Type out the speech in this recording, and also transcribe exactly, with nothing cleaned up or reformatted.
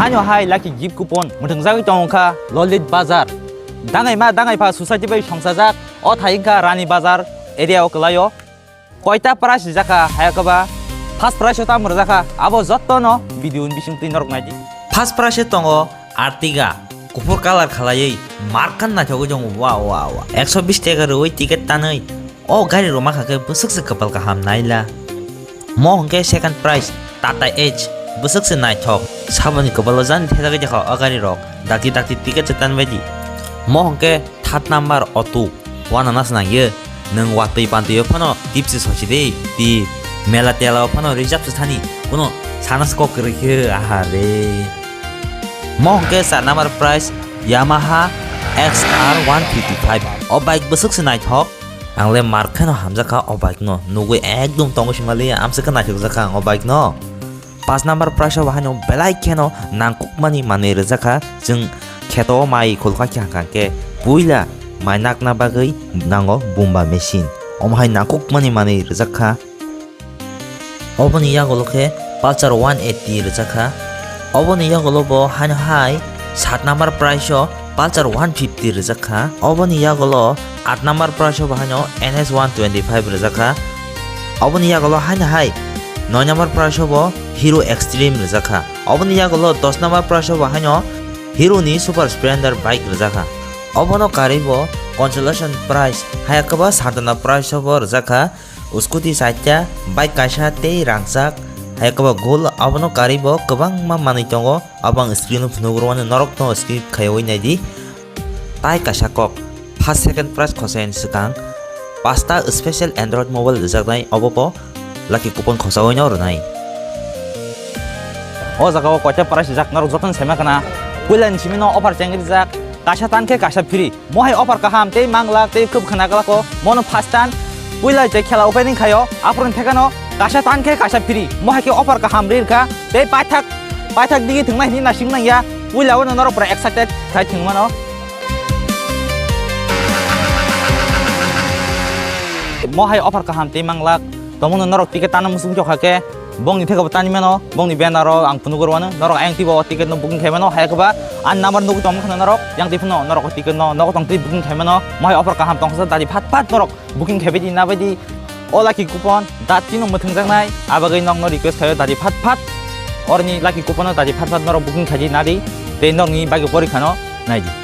Ano hai lucky gift coupon mwthwngjagwi tongkha Lolit Bazar. Dangai ma dangai pha society bai songsajak o thai wngkha Rani Bazar area o kwlaio. Koita prize rijak kha, haya khe ba first prize o tamo rijak kha, abo jotto no video ni bising twi norok nai di. First prize o tongo Ertiga, kuphur colour khalaiwi markhan naithogwi tongo, wow, wow, wow. Ekso bish taka rwui ticket tanwi o gari rwma kha khe bwswk se kwpal kaham naila. Mo hwnkhe second prize Tata Edge, bwswk se naithok, saboni kwpalo jani thajagwi jakha o gari rok, dakti dakti ticket se tanbai di. Mo hwnkhe third number auto. Uananas nangyo, nwng watwi pantwio phano tipsi sosi de, ti mela telao phano reserve se thani, kuno sana se kok kwrwi khe, aha re. Mo hwnkhe char number prize Yamaha X R one fifty five. O bike bwswk se naithok. Ang le mar kheno hamjak kha o bike no. Nugwi ekdom tongo simali, amswk khe naithok jak kha ang o bike no. Paanch number prize o bo haino belai kheno nangkukmani manwi rijak kha. Chwng kheto o mai khulkha khe hangkha khe puila mai nakna bagwi nango bumba machine. Omo hai nangkukmani manwi rijak kha. Oboni yagulo khe Pulsar one eighty rijak kha. Oboni yagulo bo haino hai saat number prize o Pulsar one fifty rijak kha. Oboni yagulo aat number prize o bo haino N S one twenty five rijak kha. Oboni yagulo haino hai noi number prize o bo Hero Xtreme rijak kha. Oboni yagulo dos number prize o bo haino Hero ni Super Splendor bike rijak kha. Obono karwi bo consolation prize, haya khe ba santona prize o bo rijak kha. Scooty chaita, bike kaisa tei rangchak, hai khe bo gold, abono karwi bo kwbangma manwi tongo, abo ang screen o phunuk rwmani norok no skip khaiwi naidi. Tai kaisa kok, first second prize khosani swkang pasta special Android mobile rwjaknai, obo bo lucky coupon khosawino rwnai. O jaga o koita prize rijak norok jotono saima khna, puila ni simi no offer chengwi rijak, kaisa tan khe kaisa free. Mohai offer kaham tei manglak tei khub khna glak o, mono first time puila je khela opening khaio, aphuru thekano kaisa tan khe kaisa free, mohai khe offer kaham rir kha tei paithak paithak digi thwngnai hwnwi naising nangya, puila o norok pura excited khai thwng mano. Mohai offer kaham tei manglak tongmano norok ticket tana muchung jokha khe, bongni thekabo tani mano, bongni banner o ang phunuk rwano, norok ayang tibo o ticket no booking khai mano, hai khe ba ani number nugwi tongma khna norok, yang twi phano norok o ticket no nogo tong twi booking khai mano, mohai offer kaham tongsa dadi phat phat norok booking khai baidi na baidi, o lucky coupon dat tino mwthwng jaknai, abagwi nokno request khaio dadi phat phat, orni lucky coupon no dadi phat phat norok booking khai di nadi, tei nokni bagwi porikha no nai di.